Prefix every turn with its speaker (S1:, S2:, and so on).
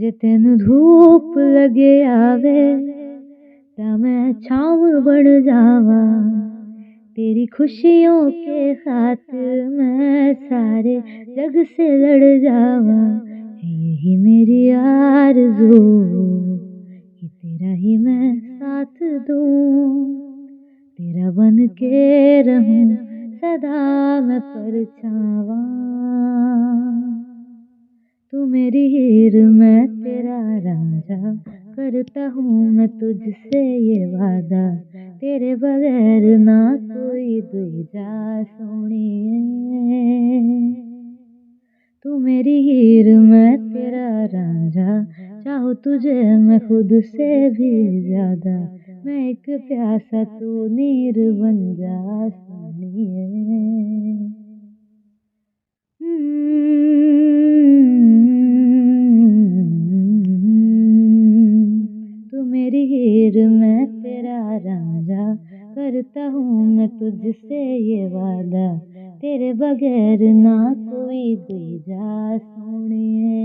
S1: जे तैनू धूप लगे आवे ता मैं छांव बन जावा। तेरी खुशियों के खातिर मैं सारे जग से लड़ जावा। यही मेरी आरज़ू कि तेरा ही मैं साथ दूं, तेरा बन के रहूं सदा मैं परछावां। तू मेरी हीर मैं तेरा रांझा, करता हूँ मैं तुझसे ये वादा, तेरे बगैर ना कोई दूजा सोहणिए। तू मेरी हीर मैं तेरा रांझा, चाहूँ तुझे मैं खुद से भी ज्यादा, मैं एक प्यासा तू नीर बन जा सोहणिए। तू मेरी हीर मैं तेरा रांझा, करता हूँ मैं तुझसे ये वादा, तेरे बगैर ना कोई दूजा सोहणिए।